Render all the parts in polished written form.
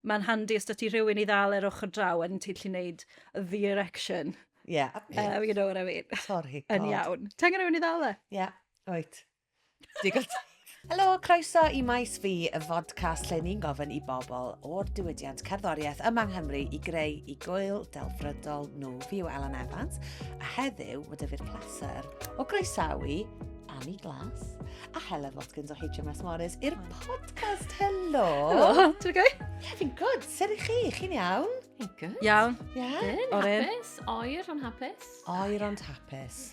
Mae'n handi os da ti rhywun i ddal ar ochr draw a ti'n gallu neud the erection. Yeah. You know what I mean. Sorry, God. Yn iawn. Ti angen rhywun i ddal e? Yeah, oet. Digon Helo, croeso i Maes Fi, y fodcast lle ni'n gofyn i bobl o'r diwydiant cerddoriaeth yma yng Nghymru i greu i gwyl delfrydol nhw. Fi yw Ellen Evans, a heddiw mae dyfu'r pleser o groesawu Annie Glass a Helen Watkins o HMS Morris i'r podcast. Helo! Helo, ti'n okay? Ie, fi'n good. Sut ych chi? Chi'n iawn? Fi'n good. Iawn. Ie? Dyn, hapus. Oer ond hapus. Oer ond hapus.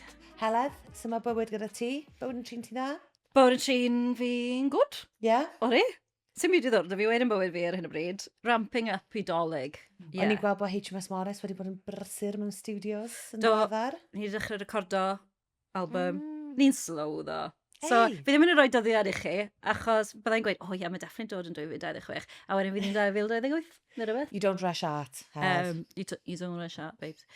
Heledd, sut mae bywyd gyda ti? Bywyd yn trin ti dda? Bywyd yn trin fi'n good. Ie? Yeah? Ori. Sy'n byd i ddod, fi wedi yn bywyd fi ar hyn o bryd. Ramping up i dolyg. Yeah. O'n i'n gweld bod HMS Morris wedi bod yn brysur mewn studios yn ddiweddar. Ni wedi dechrau recordo album. Ni'n slow, ddo. So, hey. fi ddim yn rhoi dyddiad i chi, achos byddai'n gweud, oh yeah, mae definitely dod yn 2026, a wedyn fydd yn 2028, neu rhywbeth. You don't rush art, you, you don't rush art, babes.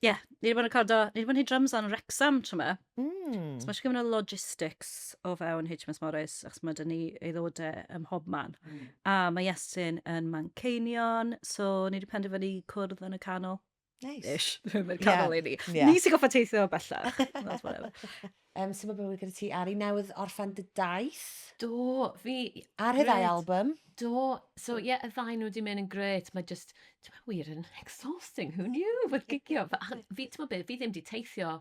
Ie, yeah, ni wedi bod yn recordo, ni wedi bod yn neud drums lan yn Wrexham tro yma. So mae eisiau gymaint o logistics o fewn HMS Morris, achos mae dyn ni aelodau ym mhob man. A mae Iestyn yn Manceinion, so ni wedi penderfynu cwrdd yn y canol. Nice. Ish, yn y canol i ni. Yeah. Ni sy'n goffa teithio bellach. That's whatever. Sut mae bywyd gyda ti, Ari? Newydd orffen dy daith? Do, fi... Ar rhyddhau album? Do. So, ie, yeah, y ddau nhw wedi mynd yn gret. Mae just, ti'n meddwl, wir yn exhausting. Who knew? With gigio. Fi, ti'n meddwl beth, fi ddim wedi teithio.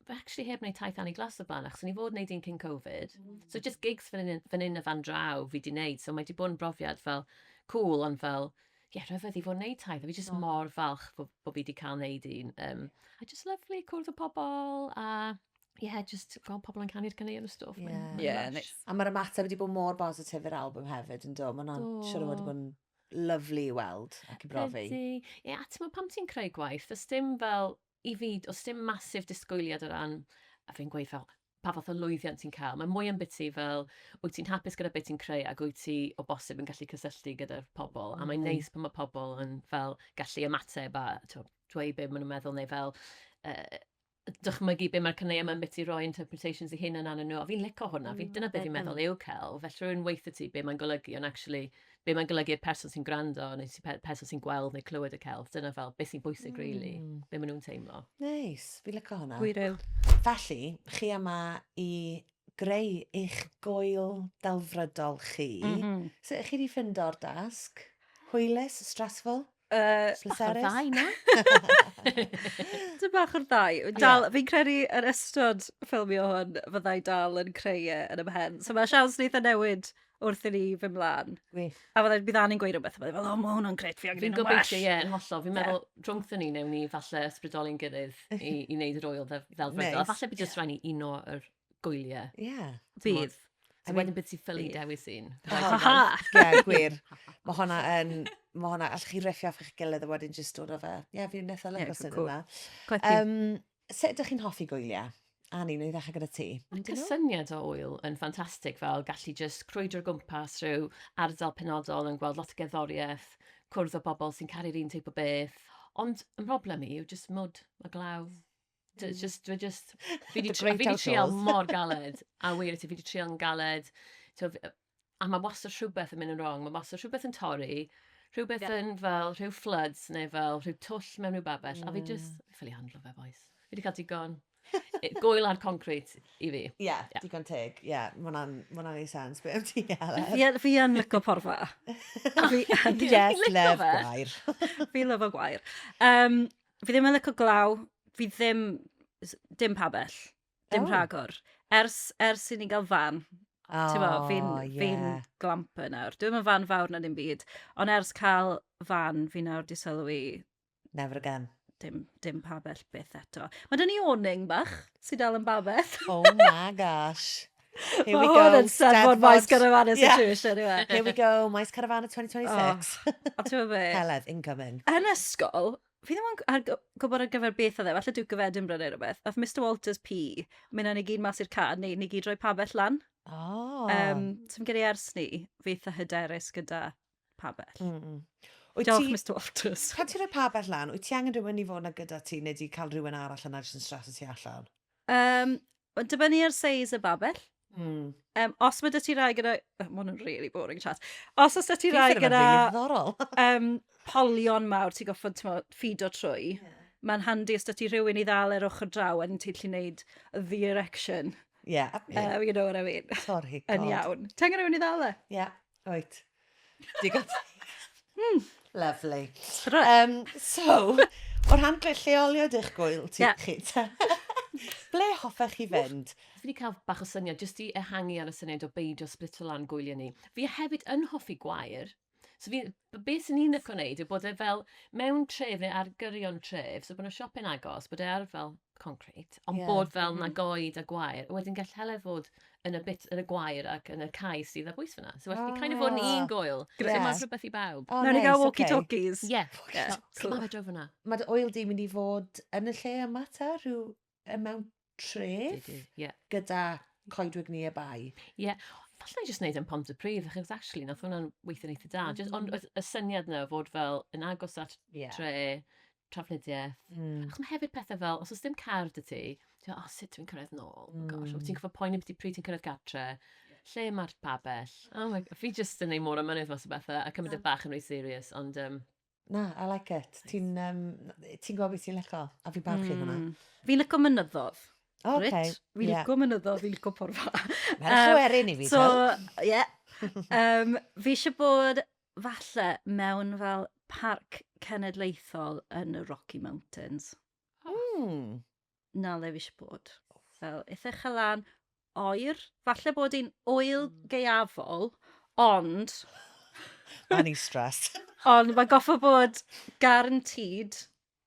Fi actually heb wneud taith Annie Glass o blaen, achos o'n i fod wneud un cyn Covid. So just gigs fan hyn, fan hyn a fan draw fi wedi wneud. So mae wedi bod yn brofiad fel cool, ond fel, ie, yeah, rhyfedd i fod yn wneud taith. A fi just oh. mor falch bod, bo fi wedi cael wneud un. Um, a just lovely cwrdd â pobl a yeah, just gweld pobl yn canu'r caneuon o stwff. Yeah. Yeah, nice. A mae'r ymateb wedi bod mor bositif i'r album hefyd, yn do? Mae hwnna'n siŵr o fod wedi bod yn lyflu i weld ac i brofi. Ydy. Ie, a ti'n meddwl pam ti'n creu gwaith, does dim fel, i fi, does dim masif disgwyliad o ran, a fi'n gweud fel, pa fath o lwyddiant ti'n cael. Mae mwy yn biti fel, wyt ti'n hapus gyda beth ti'n creu ac wyt ti o bosib yn gallu cysylltu gyda'r pobl. A mae'n neis pan mae pobl yn fel gallu ymateb a t'o, dweud be maen nhw'n meddwl neu fel dychmygu be mae'r caneuon yma'n biti roi interpretations eu hunain arnyn nhw. A fi'n lico hwnna. Fi, dyna beth fi'n meddwl yw celf. Felly rwy'n weithio ti be mae'n golygu, ond actually be mae'n golygu i'r person sy'n gwrando neu sy person sy'n gweld neu clywed y celf. Dyna fel beth sy'n bwysig, mm. really. Be maen nhw'n teimlo. Nice, fi licio hwnna. Gwir yw. Felly, chi yma i greu eich gwyl delfrydol chi. Sut ych chi wedi ffindo'r dasg? Hwylus, stressful? Bach o'r ddau, na? Dim bach o'r ddau. Dal, yeah. Fi'n credu yn ystod ffilmio hwn, fyddai dal yn creu e yn y mhen. So mae siawns wneith e newid wrth i ni fynd mlaen. Gwych. A fyddai, bydd Annie'n gweud rhywbeth, a byddai fel, oh, mae hwnna'n gret, fi angen Fi'n un yn well. gobeithio, ie, yn hollol. Fi'n meddwl, rhwngthyn ni, newn ni falle ysbrydoli'n gilydd i, i wneud yr oel ddelfrydol. A Nice. falle bydd jyst rhaid ni uno yr gwyliau. Yeah. Bydd. So wedyn bydd ti ffili dewis un. Ha ha! Ie, gwir. Mae hwnna yn... Mae hwnna, allwch chi riffio off eich gilydd a wedyn jyst dod o fe. Ie, yeah, fi'n eitha Ie, lyfo syniad cool. yna. Gwerthu. Sut ydych chi'n hoffi gwyliau? Annie, wna i ddechrau gyda ti. Mae'r cysyniad o ŵyl yn ffantastig, fel gallu jyst crwydro gwmpas rhyw ardal penodol yn gweld lot o gerddoriaeth, cwrdd â bobl sy'n caru'r un teip o beth. Ond y mhroblem i yw jyst mwd a glaw. Just, dwi just, fi di, The great fi di trial outdoors. mor galed, a wir i ti, fi di trial yn galed. T'wo, a mae wastad rhywbeth yn mynd yn wrong, mae wastad rhywbeth yn torri, rhywbeth yn fel rhyw floods neu fel rhyw twll mewn rhyw babell, a fi just, fi ffili handlo fe, boys. Fi wedi cael digon. Gwyl ar concrete i fi. Ie, yeah, digon teg. Ie, yeah, mae hwnna'n ma hwnna'n neud sens. Be am ti, Heledd? Fi yn lico porfa. Fi yn. Yes, Lico love fe. gwair. Fi lyfo gwair. Um, fi ddim yn lico glaw. Fi ddim, dim pabell. Dim rhagor. Ers i ni gael fan, oh, ti'n bo, fi'n fi glamper nawr. Dwi'n yn fan fawr na dim byd, ond ers cael fan, fi nawr di sylwi... Never again. Dim, dim pabell byth eto. Mae dyn ni awning bach sydd dal yn babell. Oh my gosh. Here we Mae go. hwn yn Steddfod Maes Carafana situation, yw e? Here we go, Maes Carafana 2026. Oh, a ti'n be? Heledd, incoming. Yn ysgol, fi ddim yn ar gwybod ar gyfer beth oedd e, falle Duke of Edinburgh neu rhywbeth, nath Mr Walters P mynd â ni gyd mas i'r car, neu ni gyd roi pabell lan. Oh. So fi'n credu ers ni, fi eitha hyderus gyda pabell. Wyt Diolch, ti, Mr Walters. Pan ti'n rhoi pabell lan, wyt ti angen rhywun i fod yna gyda ti, neu di cael rhywun arall yna jyst yn streso ti allan? Mae'n dibynnu ar seis y babell. Os mae 'da ti rai gyda... Oh, mae hwn yn really boring chat. Os oes 'da ti rai gyda... Really ddiddorol. Polion mawr ti'n goffod, ti'n ffido trwy. Yeah. Mae'n handi os 'da ti rhywun i ddal ar ochr draw a ti'n gallu gwneud the erection. Yeah. You know what I mean. Sorry, God. Yn iawn. Ti angen rhywun i ddal e? Yeah, oet. Digon. Lovely. Right. So, o rhan lle lleoliad eich gwyl ti, yeah. chi, ble hoffech chi fynd? Fi wedi cael bach o syniad, jyst i ehangu ar y syniad o beidio splito lan gwyliau ni. Fi hefyd yn hoffi gwair. So fi, beth sy'n ni'n licio wneud yw bod e fel mewn tref neu ar gyrion tref, so bod yna siop yn agos, bod e ar fel concrete, ond bod fel na goed a gwair. A wedyn gall Heledd fod yn y bit, yn y gwair ac yn y cae sydd ar bwys fyna. So felly kind of fod yn un gwyl. Grêt. So mae'n rhywbeth i bawb. Oh, Nawn ni nice, gael okay. walkie-talkies. Ie. Yeah. Cool. Mae fe draw fyna. Mae dy oel di mynd i fod yn y lle yma ta, rhyw mewn tref? Ie. Gyda coedwig nearby. Ie. Falle i jyst wneud yn Pontypridd, achos actually nath hwnna'n weithio'n eitha da. Just, ond y syniad yna o fod fel yn agos at tre, trafnidiaeth. Achos mae hefyd pethau fel, os oes dim car 'da ti, ti'n meddwl, oh, sut dwi'n cyrraedd nôl? Oh gosh, mm. Ti'n gorfod poeni beth i pryd ti'n cyrraedd gartre, lle mae'r pabell? Oh my, fi jyst yn neud môr o mynydd mas o bethau, a cymryd e bach yn rhy serious, ond Na, I like it. Ti'n um, ti gwybod beth ti'n licio, a fi'n barchu hwnna. Fi'n licio mynyddodd. Okay. Reit? Fi'n licio mynyddodd, fi'n licio porfa. Merch o Erin i fi, So, ie. Yeah. Fi eisiau bod falle mewn fel parc cenedlaethol yn y Rocky Mountains. Na le fi eisiau bod. Fel, eitha chalan, oer. Falle bod hi'n oel gaeafol, ond... Annie stress. Ond mae goffo bod guaranteed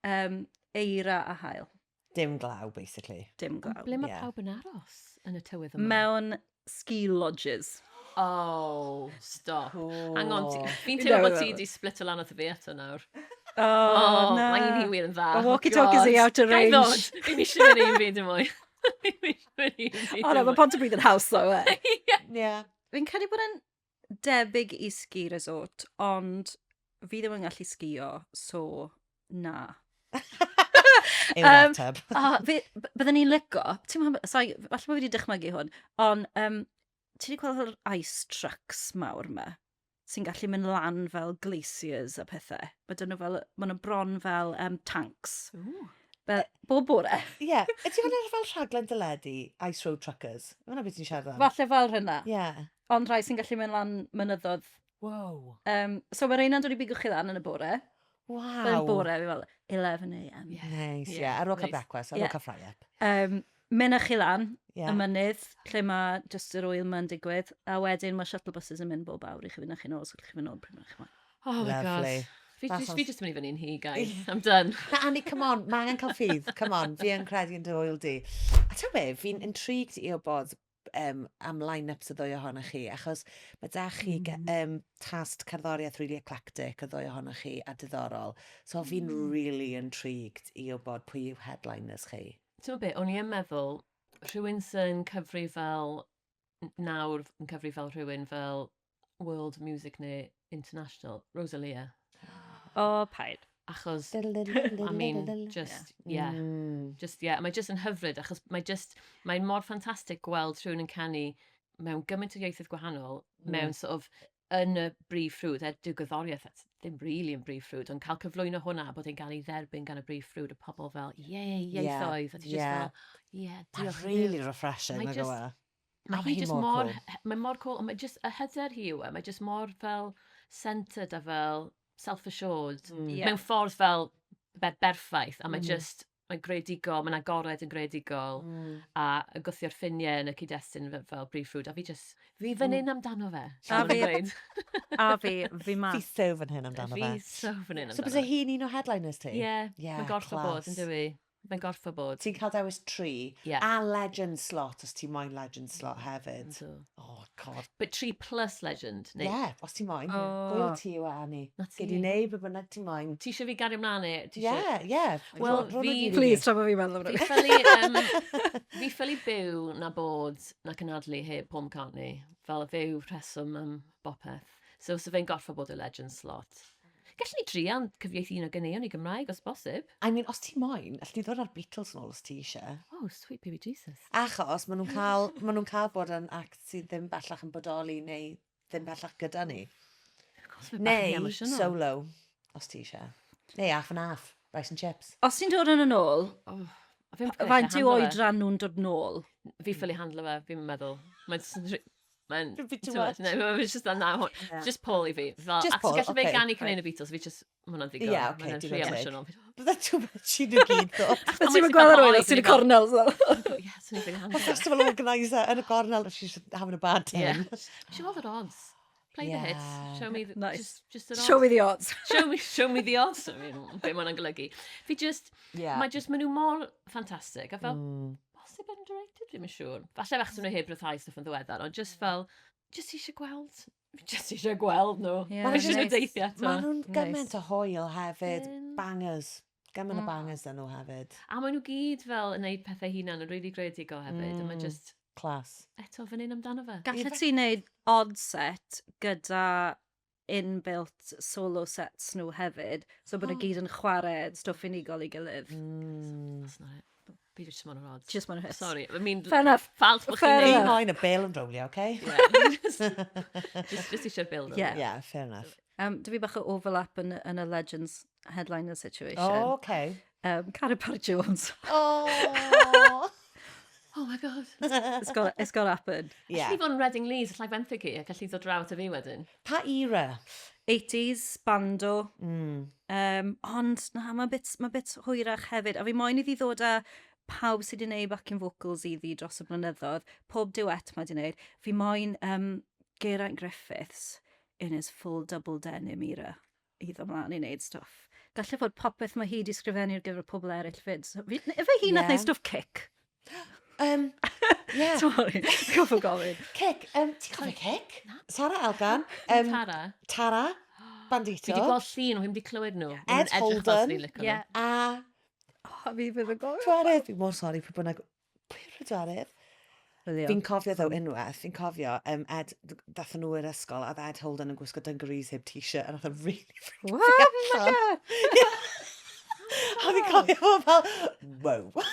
eira a haul. Dim glaw, basically. Dim glaw. Ble mae pawb yn aros yn y tywydd yma? Mewn ski lodges. Oh, stop. Cool. Hang on, fi'n teimlo bod ti wedi splito lan wrth fi eto nawr. Oh, oh na. Mae un hi wir yn dda. Mae walkie-talkies i out of Gai range. ddod, fi'n eisiau mynd un byd yn mwy. Fi'n eisiau mynd un byd Oh, no, yn mae Pontypridd yn haws, though, e. Yeah. Fi'n credu bod yn debyg i ski resort, ond fi ddim yn gallu sgio, so na. Yw'r ateb. O, fi, byddwn ni'n lico, ti'n meddwl, sorry, falle bod fi wedi dychmygu hwn, ond ti wedi gweld yr ice trucks mawr yma, sy'n gallu mynd lan fel glaciers a pethau. Mae dyn nhw fel, maen nhw bron fel tanks. Fel, bob bore. Ie. Yeah. Ydy hwnna fel rhaglen deledu, Ice Road Truckers? Hwnna beth ti'n siarad am? Falle fel hynna. Ie. Yeah. Ond rhai sy'n gallu mynd lan mynyddodd. Wow. So mae rheina'n dod i bigo chi lan yn y bore. Wow. Yn y bore, fi fel 11 a.m. Yeah. Nice, Yeah, yeah. Ar ôl cael nice. brecwast, ar ôl cael fry-up. Mynd â chi lan, y mynydd, lle mae just yr ŵyl ma'n digwydd, a wedyn mae shuttle buses yn mynd bob awr i chi fynd â chi nôl, so chi fynd nôl pryd bynnag chi moyn. Oh my God. Lovely. Fi That just, sounds- fi just yn mynd i fyny yn hi, guys. I'm done. Na, Annie, come on, mae angen cael ffydd. Come on, fi yn credu yn dy ŵyl di. A ti'n be, fi'n intrigued i wybod am line-ups y ddwy ohonoch chi, achos mae da chi taste cerddoriaeth really eclectic y ddwy ohonoch chi a diddorol. So fi'n really intrigued i wybod pwy yw headliners chi. Ti'n be, o'n i yn meddwl, rhywun sy'n cyfri fel, nawr yn cyfri fel rhywun fel world music neu international, Rosalia. O, paid. Achos, I mean, just, yeah. Just, yeah, mae just yn hyfryd, achos mae just, mae'n mor ffantastig gweld rhywun yn canu mewn gymaint o ieithoedd gwahanol, mewn sort of, yn y brif ffrwd, er dyw gerddoriaeth ddim really yn brif ffrwd, ond cael cyflwyno hwnna a bod e'n cael ei dderbyn gan y brif ffrwd, y pobl fel, yeah, ieithoedd, a ti just fel, yeah, Mae'n diolch. really refreshing, Mae nag just- yw e? Mae A hi mae hi just mor mor, cool. mae mor cool, ond mae just, y hyder hi yw e, mae just mor fel centered a fel self-assured. Mewn ffordd fel berffaith, a mae just, mae'n greadigol, mae'n agored yn greadigol, a yn gwthio'r ffiniau yn y cyd-destun fel brif ffrwd, a fi just, fi fan hyn amdano fe. A fel ma'n gweud. A fi, fi ma. Fi so fan hyn amdano Fi fe. so fan hyn So amdano byse fe. hi'n un o headliners ti? Ie, Yeah, mae'n gorffo bod, class. yn dywi? Mae'n gorffo bod. Ti'n cael dewis tri, a legend slot, os ti moyn legend slot hefyd. Yndw. Oh, God. But tri plus legend, neu? Ie, yeah, os ti moyn. Oh. Gwyl ti yw e, Annie. Na ti. Gei di neud be bynnag ti moyn. Ti eisiau fi gario mlaen e? Ti isie- Ie, ie. Wel, Rho nhw gyd i Please, fi. tra bod fi'n meddwl Fi amdano. ffili byw na bod na cynadlu heb Paul McCartney. Fel fe yw rheswm am bopeth. So, so fe'n gorffo bod y legend slot. Gallwn ni druan cyfieithu un o ganeuon i Gymraeg os bosib. I mean, os ti moyn, alli di ddod â'r Beatles nôl os ti eisiau. Oh, sweet baby Jesus. Achos maen nhw'n cael, maen nhw'n cael bod yn act sydd ddim bellach yn bodoli neu ddim bellach gyda ni. Neu solo, os ti eisiau. Neu half and half, rice and chips. Os ti'n dod yn ôl, oh, faint yw oedran nhw'n dod nôl? Fi ffili handlo fe, fi'n meddwl. Mae'n Mae'n... Bit too much. No, mae'n just na, yeah. Just Paul i fi. Fel, just Paul, okay. Gallu fe ganu cynnig y Beatles, fi just, mae hwnna'n ddigon. Yeah, okay, digon teg. Emosiynol. Bydde too much i nhw gyd, ddo. Ti'n mynd gweld ar oed, os ti'n y cornel. Yeah, swn i'n ffili handlo. Festival organiser yn y cornel, she's having a bad time. Yeah. Show all the odds. Play yeah. the hits. Show me the, nice. just the odds. Show me the odds. Show me the odds. I mean, be mae hwnna'n golygu. Fi just, yeah. mae just, maen nhw mor ffantastig. A fel, posib underrated, fi'n siŵr. Falle achos maen nhw heb ryddhau stuff yn ddiweddar, ond just fel, just eisiau gweld. Fi just eisiau gweld nhw. Yeah, Fi eisiau nhw deithio eto. Maen nhw'n gymaint o hwyl hefyd. Bangers. Gymaint o bangers dyn nhw hefyd. A maen nhw gyd fel yn neud pethau hunan yn really greadigol hefyd. Mm. A mae just... Class. Eto fan hyn amdano fe. Gallet ti wneud odd set gyda inbuilt solo sets nhw hefyd, so bod nhw gyd yn chwarae stwff unigol i gilydd. That's not it. Fi just moyn yr odds. Just moyn yr hits. Sorry, I mean... Fair enough. Falch bod chi'n Fair Fi enough. moyn y bale yn rowlio, okay? Yeah. Just eisiau'r bale roll. Yeah. Yeah, fair enough. Dwi fi bach o overlap yn y Legends headliner situation. Oh, okay. Cara Parry Jones. Oh! Oh my god. It's got to happen. Yeah. Alli fod yn Reading Leeds, allai fenthyg hi, ac alli ddod draw at y fi wedyn. Pa era? 80s, bando. Ond na, mae bit, ma bit hwyrach hefyd. A fi moyn iddi ddod â pawb sydd wedi gwneud backing vocals iddi dros y blynyddoedd, pob duet mae wedi gwneud. Fi moyn Geraint Griffiths in his full double denim era i ddod mlaen i wneud stwff. Gallai fod popeth mae hi wedi sgrifennu ar gyfer pobl eraill fyd. So, efe hi nath wneud stwff Cic? Yeah. Sorry, goffo gofyn. Cic, ti'n cofio Cic? Na. Sarra Elgan. Tara. Tara, Bandito. Fi wedi gweld llun, fi wedi clywed nhw. Ed Holden. Yeah. A... Oh, fi fydd yn gofyn. Pedwerydd, fi mor sori, pwy bynnag... Pwy yw'r pedwerydd? Brilliant. Fi'n cofio ddo unwaith, fi'n cofio, Ed, ddathon nhw i'r ysgol, a oedd Ed Holden yn gwisgo dungarees heb t-shirt, a nath o'n really freak What? fi allan. A fi'n cofio fo fel, wow,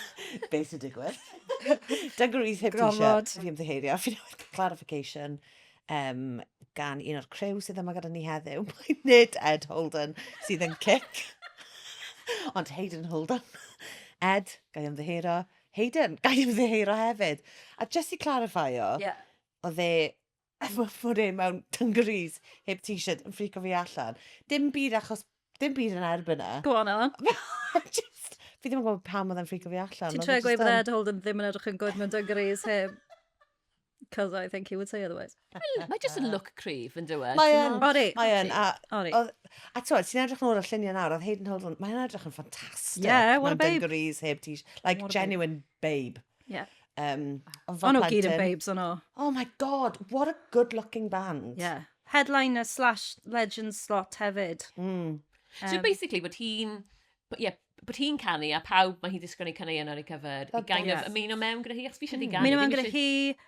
beth sy'n digwydd? Dungarees heb t-shirt. Gromod. Fi ymddiheurio, fi newydd clarification gan un o'r criw sydd yma gyda ni heddiw. Mae nid Ed Holden sydd yn Cic, ond Hayden Holden. Ed, ga i ymddiheuro. Hayden, ga i ymddiheuro hefyd. A just i clarify-o, oedd e, fod e mewn dungarees heb t-shirt yn ffrico fi allan. Dim byd achos, dim byd yn erbyn e. Go on, Ellen. Just, fi ddim yn gwybod pam oedd e'n ffrico fi allan. Ti'n Oedd e trio just gweud bod yn- Ed Holden ddim yn edrych yn good mewn dungarees heb... Cos I think he would say otherwise. Mae just yn look cryf yn dywe. Mae yn. Ori. Mae yn. A, Ori. oedd, a ti'n ti'n edrych nôl ar lluniau nawr, oedd Hayden Holden, mae'n edrych yn ffantastig. Yeah, what a mewn babe. dungarees heb t-shirt. Like, What a babe. genuine babe. Yeah. Ond fel O'n nhw gyd yn plentyn. babes, o'n nhw. Oh my god, what a good looking band. Yeah. Headliner slash legend slot hefyd. So basically, bod hi'n... Yeah, bod hi'n canu a pawb mae hi wedi sgwennu caneuon ar ei cyfer i kind of ymuno mewn gyda hi, achos fi eisiau di ganu. Ymuno mewn fi'm gyda isie- hi,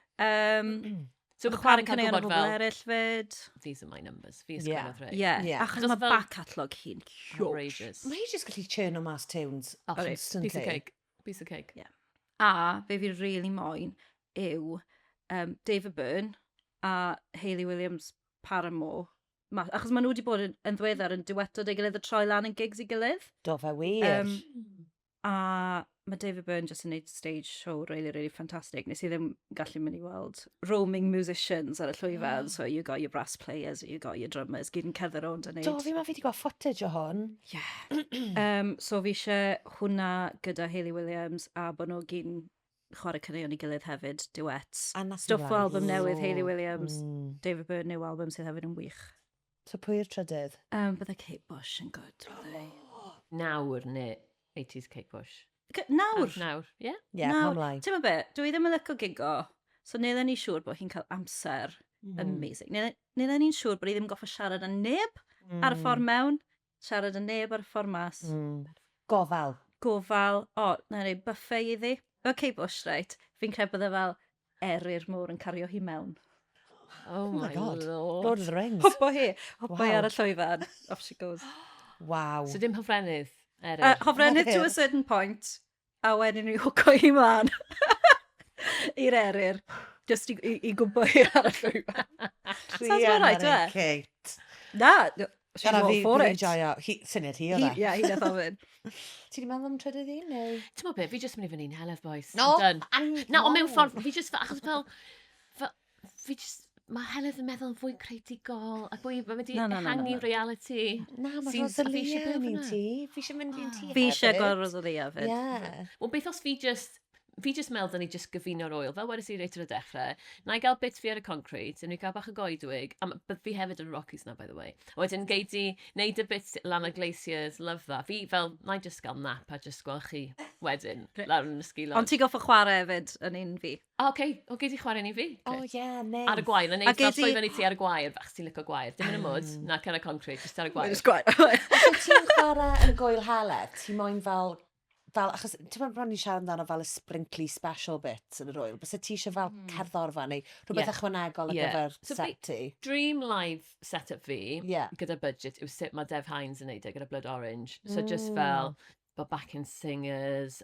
So mae chwarae pawb yn cael caneuon o gwybod bobl fel, eraill fyd. These are my numbers, fi ysgrifennodd rhai. Yeah. Yeah. Achos Achos mae fel- back catalogue hi'n huge. Outrageous. Mae hi jyst gallu churn o mas tunes Oh, constantly. Piece of cake. Piece of cake. Yeah. A be fi really moyn yw David Byrne a Hayley Williams Paramore. Achos maen nhw wedi bod yn ddiweddar yn duetto ei gilydd a troi lan yn gigs i gilydd. Do fe wir. A mae David Byrne jyst yn neud stage show really, really fantastic. Nes i ddim gallu mynd i weld roaming musicians ar y llwyfan. So you got your brass players, you got your drummers, gyd yn cerdded rownd yn neud. Do, fi ma fi wedi gweld footage o hwn. Yeah. So fi eisiau hwnna gyda Hayley Williams a bod nhw gyd yn chwarae caneuon i gilydd hefyd, duets. A nath Stwff o hi album newydd, Ooh. Hayley Williams, David Byrne new album sydd hefyd yn wych. So pwy yw'r trydydd? Bydde Kate Bush yn good, bydde. Nawr neu 80s Kate Bush? Nawr? Nawr, ie. Ie, Nawr. pam lai. Ti'n meddwl be, dwi ddim yn licio gigo, so neu ni'n siŵr bod hi'n cael amser amazing. Neu ni'n siŵr bod hi ddim yn goffa siarad â neb ar y ffordd mewn, siarad â neb ar y ffordd mas. Gofal. Gofal. O, na i buffet iddi. Fel Kate Bush, right, fi'n credu bod e fel eryr mowr yn cario hi mewn. Oh, oh my God. Lord. Lord of the Rings. Hopo hi. Hopo hi ar y llwyfan. Off she goes. Wow. So dim hofrennydd, Eryr? Hofrennydd to a certain point, a wedyn ni hwco hi mlaen i'r eryr, just i gwmpo hi ar y llwyfan. Sounds about right, e? Kate. Na, she's all for it. Joio. Hi, syniad hi oedd e. Ie, hi nath ofyn. Ti di meddwl am trydydd un, neu? Ti'n meddwl beth, fi jyst mynd i fyny'n Heledd, boys. No, Done. Na, ond mewn ffordd, fi jyst, achos fel, fi jyst, mae Heledd yn meddwl yn fwy creadigol, ac fwy, mae wedi ehangu reality. Na, mae Rosalia yn un ti. Fi eisiau mynd i'n ti hefyd. Fi eisiau gweld Rosalia fyd. Yeah. Wel, beth os fi just, fi just meddwl dyn ni just gyfuno'r oil, fel wedes i reit ar y dechrau, na i gael bit fi ar y concrete, a ni gael bach o goedwig, a fi hefyd yn Rockies na, by the way. A wedyn gei di neud y bit lan y glaciers, love that. Fi fel, na i just gael nap a just gweld chi wedyn, lawr yn y ski lodge. Ond ti goffa chwarae hefyd yn un fi. O, oce, o, gei di chwarae ni fi. O, oh, ie, yeah, neis. Ar y gwair, na neud fel llwyfan i ti ar y gwair, fach ti'n licio gwair. Dim yn y mwd, na can y concrete, just ar y gwair. Just gwair. Os ti'n chwarae yn y gwyl heledd, ti moyn fel, achos ti'n meddwl bron ni'n siarad amdano fel y sprinkly special bits yn yr wyl, byse ti eisiau fel cerddorfa neu rhywbeth ychwanegol ar gyfer So set ti? Dream live setup fi, gyda budget, yw sut mae Dev Hynes yn neud e gyda Blood Orange. So just fel, bod backing singers,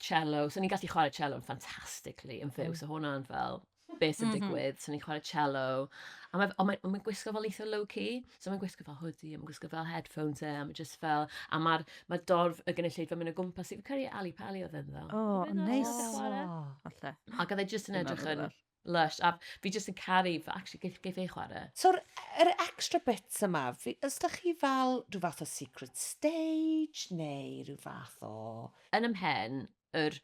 cello, so ni'n gallu chwarae cello yn fantastically yn fyw, so hwnna'n fel beth sy'n digwydd, so ni'n chwarae cello, a mae'n mae, mae gwisgo fel eitha low-key, so mae'n gwisgo fel hoodie, a mae'n gwisgo fel headphones e, a mae'n just fel, a mae'r mae dorf y gynulleidfa mynd o gwmpas, fi'n credu Ali Pali oedd yn fel. Oh, nice. Falle. Ac oedd e just yn edrych yn lush, a fi just yn caru, actually, geith ei chwarae. So'r yr extra bits yma, fi, os ydych chi fel rhyw fath o secret stage, neu rhyw fath o... Yn ymhen, yr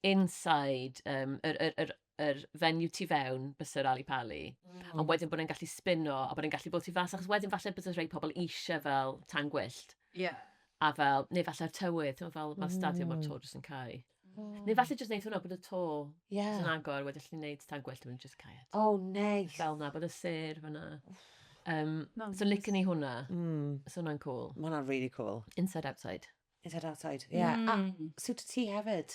inside, yr venue tu fewn, bysa'r Ali Pali. Ond wedyn bod e'n gallu spino, a bod e'n gallu bod tu fas, achos wedyn falle bysa rhai pobl eisiau fel tan gwyllt. A fel, neu falle'r tywydd, ti'n fel mae'r stadiwm o'r to jyst yn cau. Neu falle jyst wneud hwnna bod y to yn agor, wedyn allu wneud tan gwyllt, wedyn jyst cau. Oh, nice. Fel na, bod y sêr fyna. So licen i hwnna. So hwnna'n cool. Mae hwnna'n really cool. Inside, outside. Inside, outside, yeah. A siwt ti hefyd?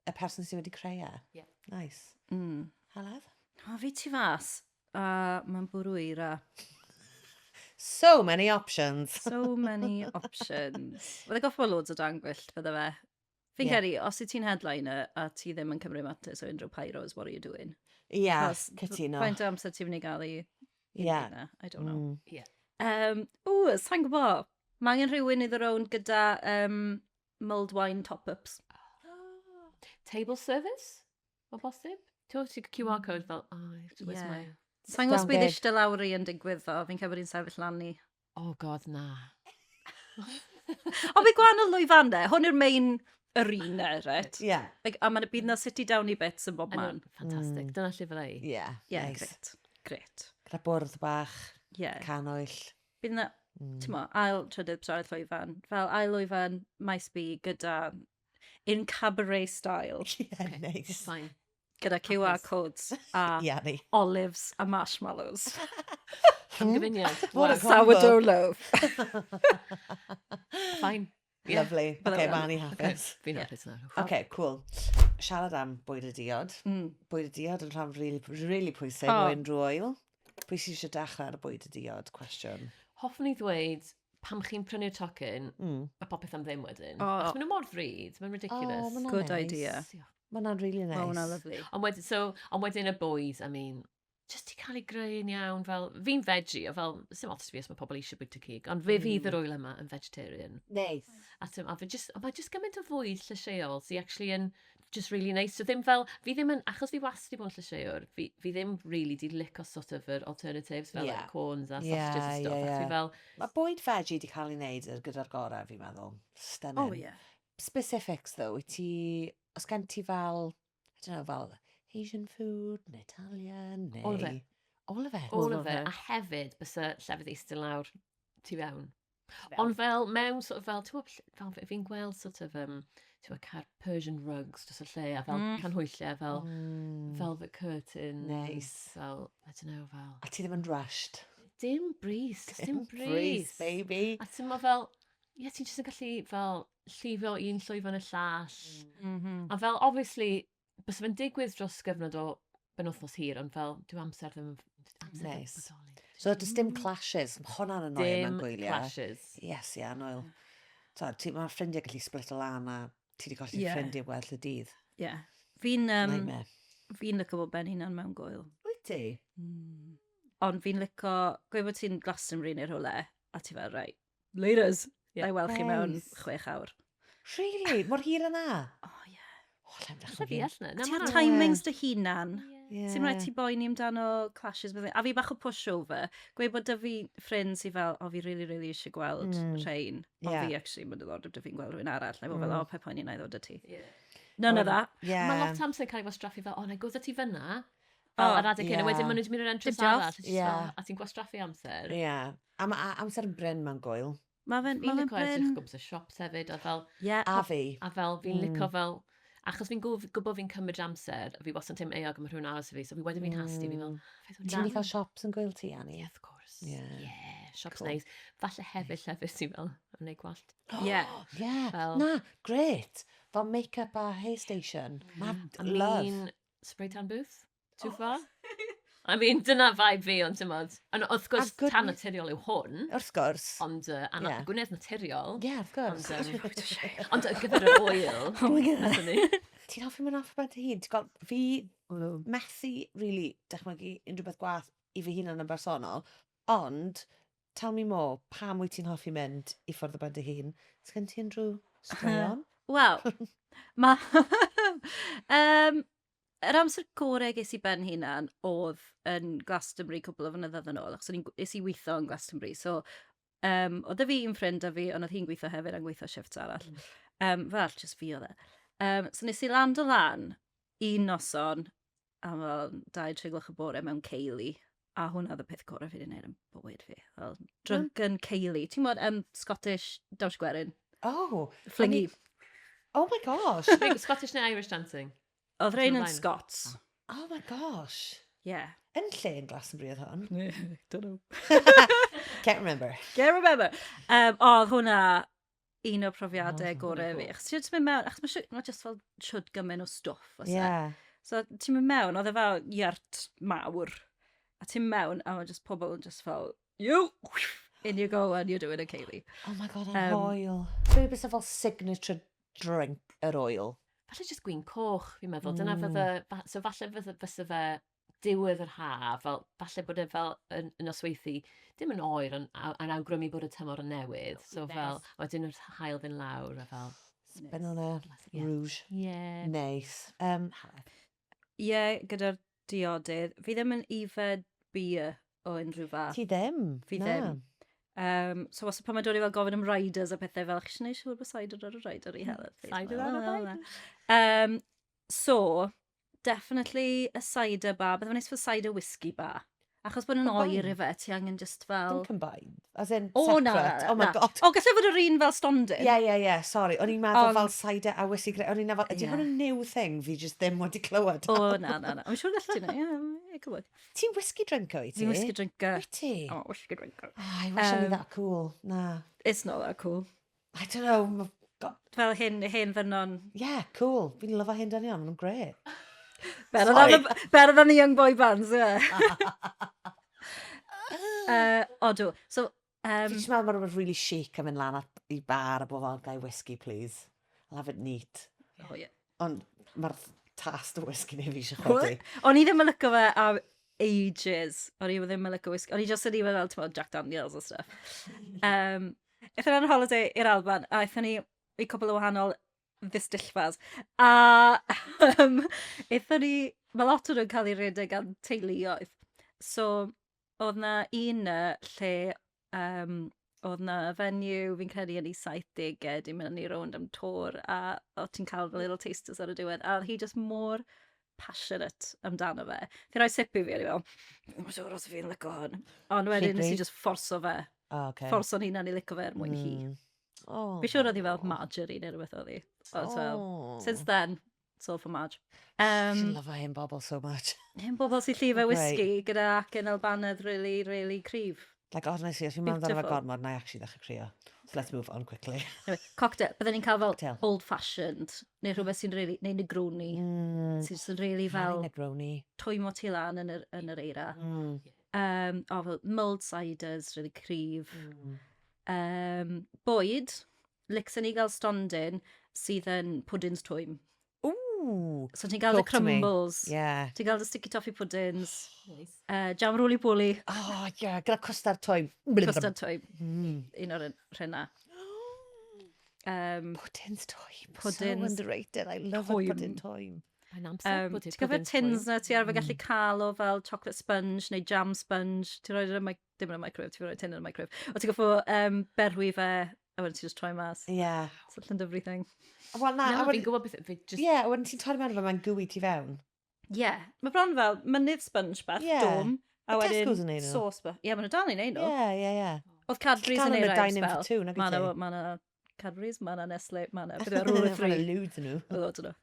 Y person sydd wedi creu e? Yeah. Nice. Heledd? O, fi tu fas, a mae'n bwrw eira. So many options. So many options. Fydde goffa loads o dan gwyllt, fydde fe. Fi'n credu, os wyt ti'n headliner a ti ddim yn cymryd matters o unrhyw pyros, what are you doing? Ie, cytuno. Faint o amser ti'n mynd i gael i yeah. I don't know. Yeah. O, sa'n gwybod. Mae angen rhywun i ddod rownd gyda mulled wine top-ups. Table service? O bosib? Ti'n gwybod QR code fel, oh, where's my... Sa'n gwybod bydd eistedd lawr i yn digwydd ddo, fi'n cael bod hi'n sefyll lan i. Oh god, na. Ond bydd gwahanol lwyfannau, hwn yw'r main arena, right? Yeah. Like, a mae'n bydd na city downy bits yn bob man. Fantastic, dyna lle fydda i. Yeah, yeah, nice. Great, great. Gyda bwrdd bach, canwyll. Bydd na, ti'n mo, ail trydydd pedwaredd llwyfan. Fel ail lwyfan Maes B gyda in cabaret style. Yeah, okay. Nice. Fine. Gyda QR codes a olives a marshmallows. Am gyfuniad. What a combo. Sourdough loaf. Fine. Yeah. Lovely. Okay, mae ni hapus. Fi'n hapus nawr. Okay, cool. Siarad am bwyd a diod. Bwyd a diod yn rhan really, really pwysig o unrhyw oil. Pwy sydd eisiau dechrau ar y bwyd a diod cwestiwn? Hoffwn i ddweud, pam chi'n prynu'r tocyn, mae popeth am ddim wedyn. Oh. Achos maen nhw mor ddrud, mae'n ridiculous. Oh, Good nice. Idea. Mae hwnna'n really nice. Mae hwnna'n lovely. Ond wedyn y bwyd, I mean, just i cael ei greu yn iawn, fel, fi'n veggie, a fel, sim ots fi os mae pobl eisiau bwyta cig, ond fe fydd yr ŵyl yma yn vegetarian. Nice. A, a fe just, mae just gymaint o fwyd llysieuol sy'n actually yn just really nice. So ddim fel, fi ddim yn, achos fi wastad wedi bod yn llysieuwr, fi ddim really di licio sort of yr alternatives, fel like corns a sausages a stuff. Yeah, yeah. Fi fel... Mae bwyd veggie di cael ei wneud gyda'r gorau, fi'n meddwl. Stunning. Oh, yeah. Specifics, though, wyt ti, os gen ti fel, I don't know, fel Asian food, neu Italian, neu... All of it. All of it. All of it. A hefyd, bysa llefydd eistedd lawr tu fewn. Ond fel, mewn sort of fel, ti'n gwybod, fel fi'n gweld sort of, ti'n gwybod, car Persian rugs dros y lle, a fel canhwyllau, fel velvet curtains. Nice. Fel, I don't know, fel... A ti ddim yn rushed. Dim brys, dim brys. Brys, baby. A ti'n meddwl fel, ie, ti'n jyst yn gallu fel llifio un llwyfan y llall. A fel, obviously, bysa fe'n digwydd dros gyfnod o benwythnos hir, ond fel, dyw amser ddim Amser Nice. bodoli. So, does dim clashes. Mae hwnna'n annoying mewn Dim gwyliau. clashes. Yes, ie, annoying. So, ti, mae ffrindiau gallu split o lan a ti wedi colli Ie. ffrindiau well y dydd. Ie. Fi'n um, Nightmare. fi'n licio bod ben hunan mewn gwyl. Wyt ti? Mm. Ond fi'n licio, gweud bod ti'n Glastonbury neu rhywle, a ti fel, right, laters. Ie. Yeah. I weld chi mewn Nice. 6 awr. Really? Mor hir yna? Oh, ie. Yeah. O, allai'm Alla dychmygu. fi allan. Na, Ti ma' ar hwnna'n- timings dy hunan. Ie. Ti'n rhaid ti boeni amdano clashes. bydde- A fi bach o pushover. Gweud bod dy fi ffrind sydd fel, o, fi really, really eisiau gweld rhain. Ond fi actually, mae'n diddordeb dy fi'n gweld rhywun arall. Na i fod fel, o, pe poeni na i ddod â ti. Ie. None of that. Yeah. Mae lot o amser yn cael ei wastraffu fel, o, na i gwrdd â ti fyna. Fel O, ar adeg hyn, a wedyn ie. maen nhw wedi mynd i'r entrance Dim diolch. arall. a ti jyst Ie. fel, A ti'n gwastraffu amser. Ie. A mae amser yn brin mewn gwyl. Mae fe'n Fi'n ma fe licio edrych brin. gwmpas y shops hefyd, a fel, Ie. A fi. a fel fi'n licio fel, achos fi'n gwybod fi'n cymryd amser, a fi wastad yn teimlo euog am rhywun aros i fi, so fi wedyn fi'n hasty, fi'n fel, Ti'n mynd i cael shops yn gwyl ti, Annie? Yeah, of course. Ie. Yeah, shops Cool. nice. Falle hefyd llefydd sy'n fel, yn gwneud gwallt. Ie. Yeah. Fel- Na, great. Fel make-up a hair station. Ma, I love. mean, spray tan booth? Too far? I mean, dyna vibe fi, ond ti'n modd. Ond wrth gwrs, A good tan ne- naturiol yw hwn, Wrth gwrs. ond uh, Ie. gwynedd naturiol. Yeah, of Ond, course. ond ar gyfer yr oil. Oh my God. nathon ni. Ti'n hoffi mynd off ben dy hun? Ti'n gweld, fi methu, really, dychmygu unrhyw beth gwath i fy hunan yn bersonol, ond, tell me more, pam wyt ti'n hoffi mynd i ffwrdd o ben dy hun? Sgen ti unrhyw straeon? Wel, mae... um, yr amser gorau ges i ben hunan oedd yn Glastonbury cwpl o flynyddoedd yn ôl, achos o'n i'n es i weithio yn Glastonbury. So, oedd 'da fi un ffrind a fi, ond oedd hi'n gweithio hefyd a'n gweithio shifts arall. Fel, just fi oedd e. So nes i land o lan un noson am fel 2-3 gloch y bore mewn ceili. A hwnna oedd y peth gorau fi wedi gwneud yn bywyd fi. Fel, drunken ceili. Ti'n gwybod, Scottish dawns gwerin. Oh, Flingy. oh my gosh. Scottish neu Irish dancing? Oedd rhain yn Ymlaen. Scots. Oh my gosh. Yeah. Yn lle yn Glastonbury oedd hwn? Don't know. Can't remember. Can't remember. Oedd hwnna un o'r profiadau Oh, gorau fi. cool. Achos ti'n mynd mewn, achos mae ma just fel siwd gymaint o stwff. oes e? Yeah. So ti'n mynd mewn, oedd e fel yurt mawr. A ti'n mewn, a mae just pobl yn just fel, you, in you go and you're doing a ceili. Oh my god, Yym. yn hwyl. Be bysa fel signature drink yr oil? Falle just gwin coch, fi'n meddwl. Dyna fydde, so falle fydde, fysa fe diwedd yr haf, fel, falle bod e fel yn, yn nosweithi, dim yn oer, ond yn awgrymu bod y tymor yn newydd. So fel, wedyn yr haul fynd lawr a fel, Spin on a Ie. rouge. yeah. Nice. Ie, yeah, gyda'r diodydd. Fi ddim yn yfed beer o unrhyw fath. Ti ddim? Fi Na. ddim. So wastad pan mae'n dod i fel gofyn am riders a pethau fel, chi eisiau gwneud siŵr bod cider ar y rider i Helen, please?" Cider ar y Wel, rider. So, definitely a cider bar. Bydde fe'n neis fel cider whisky bar. Achos bod yn oer Combine. ife, ti angen just fel. Dim combined. As in, O, separate. na, na, Oh my na. god. O, gallai fod yr un fel stondin. Yeah, sorry. O'n i'n meddwl fel Ond- cider a whisky. O'n i'n meddwl, ydy Ie. hwn yn new thing fi just ddim wedi clywed? O, na, na, na. I'm siŵr gallu ti na. Ie, yeah, could work. Ti'n whisky drinker, wyt ti? Fi'n whisky drinker. Wyt ti? Oh, whisky drinker. Oh, I wish I were that cool. Na. It's not that cool. I don't know. God. Fel hyn ddynon. Yeah, cool. Fi'n lyfo hyn dynion. Maen nhw'n great. Better Sorry. Than the young boy bands, yeah. Odw. So, Fi jyst meddwl mae rhywbeth really chic am mynd lan i bar a bod fel, gai whisky, please. I'll have it neat. Oh, yeah. Ond mae'r taste o whisky neu fi eisiau chwydu. O'n i ddim yn licio fe am ages. O'n i ddim yn licio whisky. O'n i just yn i fel, ti'n meddwl, Jack Daniels a stuff. Aethon ni ar holiday i'r Alban, a aethon ni i cwpl o wahanol ddistyllfas. A aethon ni, mae lot o'n nhw'n cael ei redeg gan teuluoedd. So, oedd na un lle oedd na fenyw, fi'n credu yn ei 70au, di mynd â ni rownd am tour, a oedd ti'n cael little tasters ar y diwedd, a oedd hi just mor passionate amdano fe. Fi roi sip i fi, o'n i fel, "Ddim yn siŵr os fi'n licio hwn." Ond wedyn nes i Llefrith? just fforso fe, Oh, okay. fforso'n hunan i licio fe er mwyn hi. Oh. Fi'n siŵr oedd hi fel margarine neu rhywbeth oedd hi. Ond fel, Oh. since then, it's all for Marge. Um, love hen bobl so much. Hen bobl sy'n llifo Great. whisky gyda acen Albanedd really, really cryf. Like, honestly, os fi'n meddwl amdano fe Beautiful. gormod, na i actually ddechrau crio. So let's move on quickly. Anyway, cocktail. Byddwn ni'n cael fel Cocktail. old fashioned, neu rhywbeth sy'n really, neu Negroni, sy'n just yn really Fel fel Negroni. twymo ti lan yn yr eira. O, fel mulled ciders, really cryf. Bwyd, licsen i gael stondin sydd yn pwdins twym. Ooh! So ti'n gael dy Talk to me. crumbles. Yeah. Ti'n gael dy sticky toffee puddings. Nice. Jam roly poly. Oh, yeah, gyda cwstard twym. Cwstard twym. Un o'r rhena. Puddings twym. Puddings So underrated. I love a twym. pudding twym. Mae'n amser bod Ti'n cofio tins na ti arfer gallu cael o fel chocolate sponge neu jam sponge? Ti'n rhoi yn y dim yn y microwave, ti'n rhoi tin yn y microwave. O ti'n goffo berwi fe, a wedyn ti'n just troi mas. Yeah. It's a dyfru thing. Wel na, Na, a fi'n wedyn... gwybod beth... Fi just... Ie, a wedyn ti'n torri mewn efo, mae'n gooey tu fewn. Yeah. Mae bron fel mynydd sponge bach, Yeah. dome. A Ma' wedyn Tesco's yn neud nhw. sauce bach. Ie, maen nhw dal i neud nhw. Ie. Oedd Cadbury's Cael yn nhw neud yn y rai dining for spel. two, nag Ma' wyt ti? 'na Cadbury's, ma' 'na Nestle, ma' 'na... Beth yw e, rule of Ma' 'na three. loads yn nhw. Oedd loads o nhw.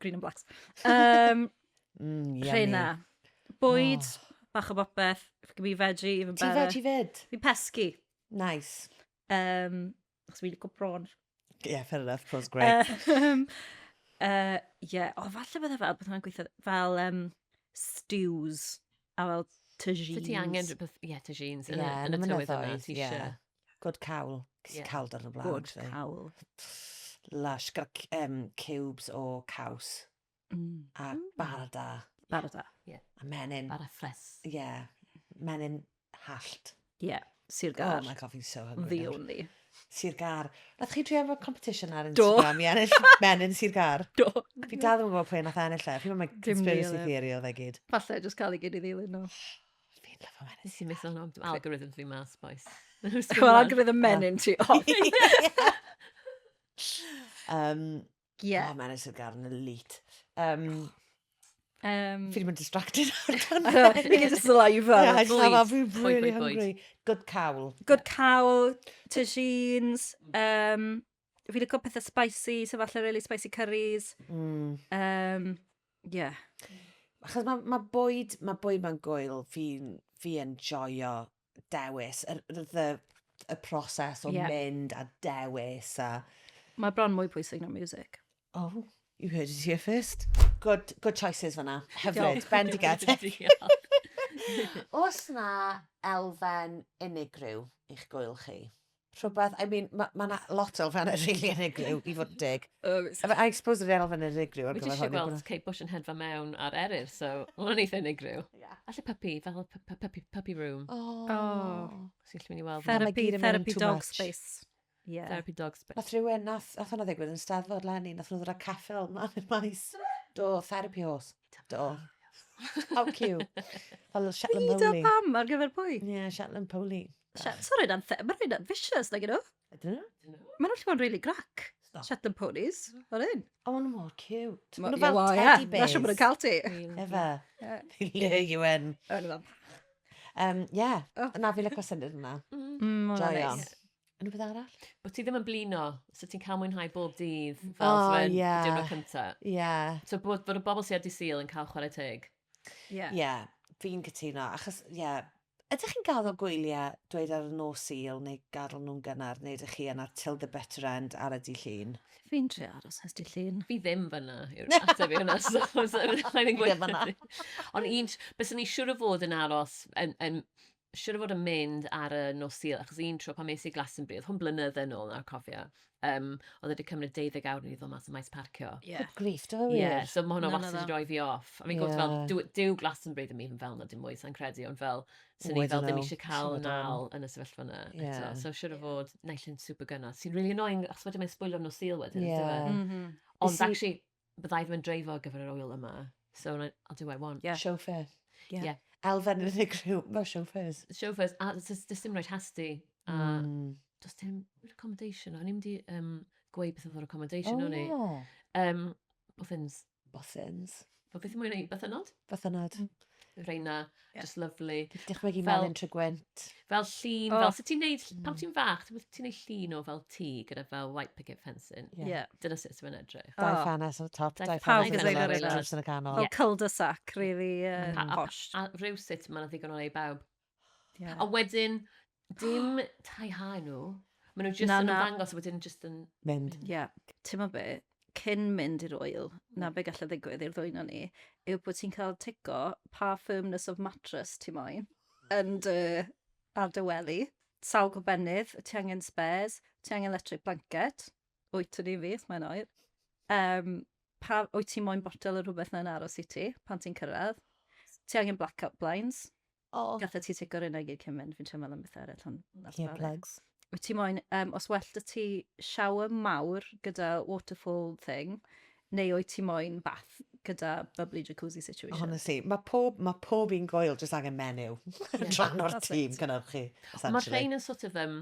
Green and blacks. Yummy. Rheina. Bwyd, Oh. bach o bopeth. If it can be veggie, even Ti better. veggie fyd? Fi'n pesky. Nice. Achos fi'n licio prawn. Yeah, fair enough. Prawn's great. Yeah. O, falle bydde fel, bydde hwnna'n gweithio fel stews a fel tagines. So ti angen rhywbeth, ie, tagines yn y, Yeah, yn y yn y tywydd yma, mynyddoedd, ti yeah. eisiau. Good cawl. Ges i Yeah. cawl darn o blaen. Good actually. cawl. Lush. Gyda cubes o caws. A bara da. Bara da. Yeah. A menyn. Bara ffres. Yeah. Menyn hallt. Yeah. Sir Gâr. Oh my God, fi'n so hungry The nawr. only. Sir Gâr. Nath chi drio efo competition ar Do. Instagram i ennill menyn Sir Gâr? Do. Fi dal ddim yn gwybod pwy nath ennill e. Fi'n meddwl mai Dim conspiracy ni, oedd e. theory oedd e gyd. Falle, just cael ei gyd i ddilyn nhw. Fi'n lyfo menyn Nes i miss on algorithm fi mas, boys. Wel, algorithm menyn ti off. Yeah. Oh, menyn Sir Gâr yn elite. Fi wedi bod yn distracted ar dan. Fi gyda saliva. Yeah, I just have, Bwyd. I've been Bwyd, really bwyd, bwyd. hungry. Good cawl. Good cawl, tagines. Fi licio pethau spicy, so falle really spicy curries. Yeah. Achos mae ma bwyd, mae bwyd mewn gwyl, fi'n fi enjoyo dewis, y proses o mynd a dewis a... Mae bron mwy pwysig na music. Oh, you heard it here first. Good, good choices fan'na. Hyfryd, bendigedig. Oes na elfen unigryw i'ch gwyl chi? Rhywbeth, I mean, mae ma 'na lot o elfennau really unigryw, i fod yn deg. I suppose yr elfen unigryw ar Wi gyfer jyst eisiau hwn yw gweld bod- Kate Bush yn hedfa mewn ar Eryr, so ma' hwnna'n eitha unigryw. Yeah. Alle puppy, fel puppy, puppy room. Oh. Oh. Sy'n gallu mynd i weld. Therapy, gyd yn mynd yn therapy too dog much. space. Yeah. Therapy dog space. Nath rhywun, nath hwnna ddigwydd yn Steddfod leni, nath nhw ddod â ceffyl mlaen i'r maes. Do, therapy horse. Do. How cute. Fel Shetland Pryd a Pony. pam ar gyfer pwy? Yeah, Shetland Pony. Sorry, mae rhaid yn vicious, nag ydw? I don't know. Maen nhw'n gallu bod yn really grac. Stop. Shetland ponies. O'r un. Oh, maen nhw mor cute. Ma- Maen nhw ie, fel wel, ie. teddy bears. Na siŵr bod nhw'n cael ti. Efe. Ie. They lure you in. O'n i fel, Yeah. Oh. Na, fi licio syniad yna. Ma' hwnna'n Joio. neis. Unrhyw beth arall? Bod ti ddim yn blino, so ti'n cael mwynhau bob dydd fel Oh, oh, ie. diwrnod cynta. Yeah. So bod y bobl sydd ar dydd Sul yn cael chwarae teg. Yeah. Yeah, fi'n cytuno. Achos, yeah, ydych chi'n gadael gwyliau dweud ar y nos Sul neu gadael nhw'n gynnar, neu ydych chi yna till the bitter end ar y dydd Llun? Fi'n trio aros nes dydd Llun. Fi ddim fyna yw'r ateb i hwnna. So I think Fi ddim fyna. Ond un, byswn ni siŵr o fod yn aros, yn siŵr o fod yn mynd ar y nos Sul, achos un tro pan es i Glastonbury, oedd hwn blynydde nôl nawr, cofio, oedd wedi cymryd 12 awr i ni ddod mas o maes parcio. Yeah. Good grief, do fe wir? Yeah, so mae hwnna Na, na, wastad na. wedi rhoi fi off. A fi'n gwybod fel, Yeah. dyw Glastonbury ddim even fel na dim mwy, sa'n credu, ond fel, sy'n Oh, ni I fel don't ddim know. eisiau cael Symud on. nal yn y sefyllfa yna. Yeah. Eto. So siŵr o fod naill yn super gynnar. Sy'n really annoying, achos wedyn mae'n sbwylio nos Sul wedyn, Yeah. yeah. Ond Nes i- actually, byddai ddim yn dreifo ar gyfer yr ŵyl yma. So I'll do what I want. Yeah. Chauffeur. Yeah. Yeah. Elfen yn unigryw, mae chauffeurs. Chauffeurs, a does dim rhaid hasti. A does dim accommodation. O'n i'n mynd i gweud beth oedd yr accommodation, o'n i. Oh. Boffins. Boffins. Bo beth yw'n ei bythynod? Bythynod. Reina, Yeah. just lovely. Dychmygu Fel- melyn Tregwynt. Fel llun, Oh. fel, so ti'n neud, pam ti'n fach, ti'n neud llun o fel tŷ gyda fel white picket fencing. Yeah. Yeah. Dyna sut sy'n edrych. Dau Oh. ffenest ar y top, Dau dau Pawb ffenest yn ar y dweud ar lawr, y drws yn y canol. Fel cul-de-sac, really posh. A rhywsut mae yna ddigon o le i bawb. Yeah. A wedyn, dim tai ha nhw. Maen nhw just Na, yn na. ymddangos a wedyn just yn... Mynd. Yeah. Ti'n ma be, cyn mynd i'r ŵyl, na be gallai ddigwydd i'r ddwy ni, yw bod ti'n cael tico pa firmness of mattress ti moyn. yn dy, ar dy wely? Sawl gobennydd, ti angen spares, ti angen electric blanket, wyt yn un fi, os mae'n oer. Um, pa, wyt ti moyn botel o rhywbeth na'n aros i ti pan ti'n cyrraedd? Ti angen blackout blinds. Oh. Gallet ti tico'r un i gyd cyn mynd, fi'n trio meddwl am beth eraill, ond that's about it. Earplugs. Wyt ti moyn, um, os well dy ti shower mawr gyda waterfall thing, neu wyt ti moyn bath gyda bubbly jacuzzi situation? Honestly, mae pob, ma pob un gwyl jyst angen menyw yn rhan o'r That's tîm it. cynhyrchu, Mae'r essentially. rhain yn sort of, um,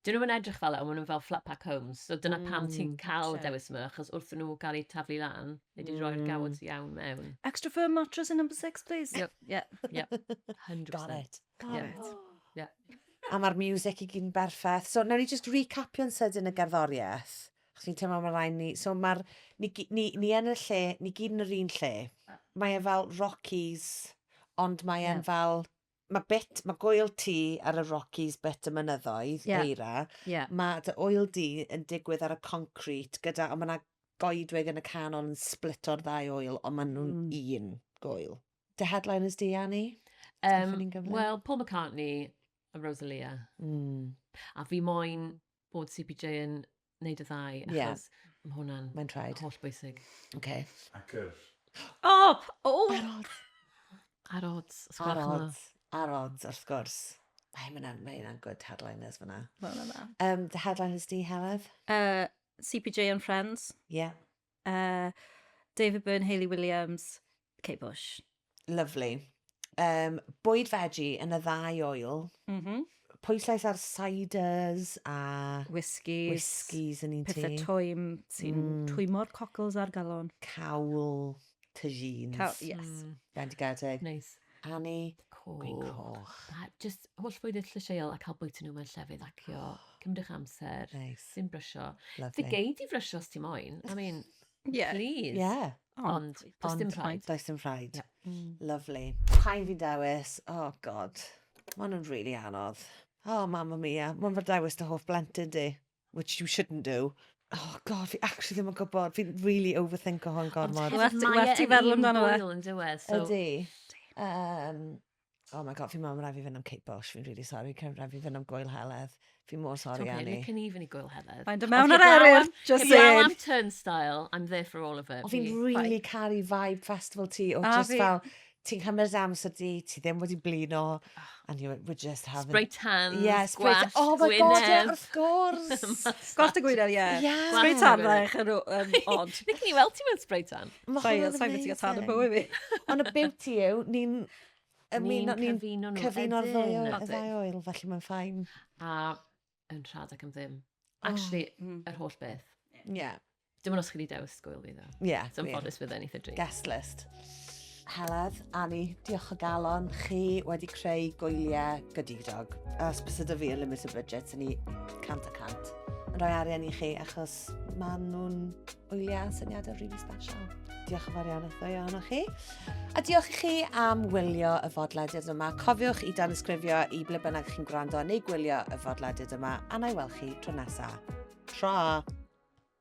dyn nhw'n edrych fel e, ond maen nhw'n fel flat pack homes. So dyna pam ti'n cael y Sure. dewis yma, achos wrth nhw gael eu taflu lan, neu di roi'r gawod iawn mewn. Extra firm mattress in number 6, please. Yep. Yeah. Yep, 100%. Got it. Got Yeah. it. Yeah. A mae'r music i gyd yn berffaith. So, nawn ni just recapio'n sydyn y gerddoriaeth. Achos fi'n teimlo mae rhaid ni... So, mae'r... Ni, ni, ni yn y lle, ni gyd yn yr un lle. Mae e fel Rockies, ond mae e'n Yeah. fel... Mae bit, mae gwyl ti ar y Rockies bit y mynyddoedd, Yeah. eira. Yeah. Mae dy oil di yn digwydd ar y concrete gyda, ond mae yna goedwig yn y canol yn splito'r ddau oil, ond maen nhw'n un gwyl. Dy headliners di, Annie? Um, ni'n gyflym. Wel, Paul McCartney a Rosalia. A fi moyn bod CPJ yn neud y ddau, achos yeah. mae hwnna'n Mae'n rhaid. holl bwysig. Okay. Ac yr... Oh, oh! Ar odds. Ar odds, os Ar gwelwch yn dda. odds. Ar odds, wrth gwrs. Mae hwnna'n mae hwnna'n good headliners fyna. Mae hwnna'n dda. Um, the headliners di, Heledd? CPJ and Friends. Yeah. David Byrne, Hayley Williams, Kate Bush. Lovely. Um, bwyd veggie yn y ddau oil. Pwyslais ar ciders a Whiskies. whiskies yn un ti. Pethau twym sy'n twymo'r cockles ar galon. Cawl, tagines. Cawl, yes. Bendigedig. Nice. Annie, gwin Cool. coch. A just holl fwydydd llysieuol a cael bwyta nhw mewn llefydd acio. Cymryd amser. Nice. Dim brysio. Lovely. Fe gei di frysio os ti moyn. I mean, Yeah. please. Yeah. Ond, does dim rhaid. Does dim rhaid. Yeah. Lovely. Pa'n fi'n dewis? Oh, God. Mae hwn yn really anodd. Oh, mamma mia. Mae'n fy dewis dy hoff blentyn di. Which you shouldn't do. Oh, God, fi actually ddim yn gwybod. Fi'n really overthink o hwn gormod. Well Hefyd, mae well e ti yn feddwl un amdano fe. gwyl yn diwedd, so... Ydy. Um, oh my God, fi'n meddwl mae rhaid fi fynd am Kate Bush. Fi'n really sorry. Fi'n rhaid fi fynd am Gwyl Heledd. Fi'n mor sorry, Okay, Annie. licen i fynd i gwyl Heledd. Mae'n dod mewn Ond ar heblaw eryr, just heblaw saying. am Turnstile, I'm there for all of it. Ond fi'n really caru vibe festival ti o A just fi. fel, ti'n cymryd amser di, ti ddim wedi blino, and you we're just having... Spray tans, Yeah, spray gwallt, Oh my God, yeah, gwyneb. wrth gwrs. Gwallt y gwyneb, ie. Yeah. Spray Gwallt y tan gwyneb. fach yn odd. Licen i weld ti mewn spray tan. Ma' Sa'i hwnna'n sa'i beth i gael tan yn amazing. bywyd fi. Ond y beauty yw, ni'n... Ni'n Ni'n cyfuno nhw, cyfuno'r ddwy ydyn. oil, y Ydyn. ddau oil, felly mae'n fine. A yn rhad ac am ddim. Actually, yr holl beth. Yeah, Dim ond os chi wedi dewis gwyl fi, ddo. yeah. So I'm wir. ffodus fydd yn eitha dri. Guest list. Heledd, Annie, diolch o galon. Chi wedi creu gwyliau godidog. Os bys ydw fi yn limited budget, yn ni 100%. Yn rhoi arian i chi achos maen nhw'n wyliau a syniadau really special. Diolch yn fawr iawn wrth ddwy ohonoch chi. A diolch i chi am wylio y fodlediad yma. Cofiwch i danysgrifio i ble bynnag chi'n gwrando neu gwylio y fodlediad yma, a na i weld chi tro nesaf. Tra!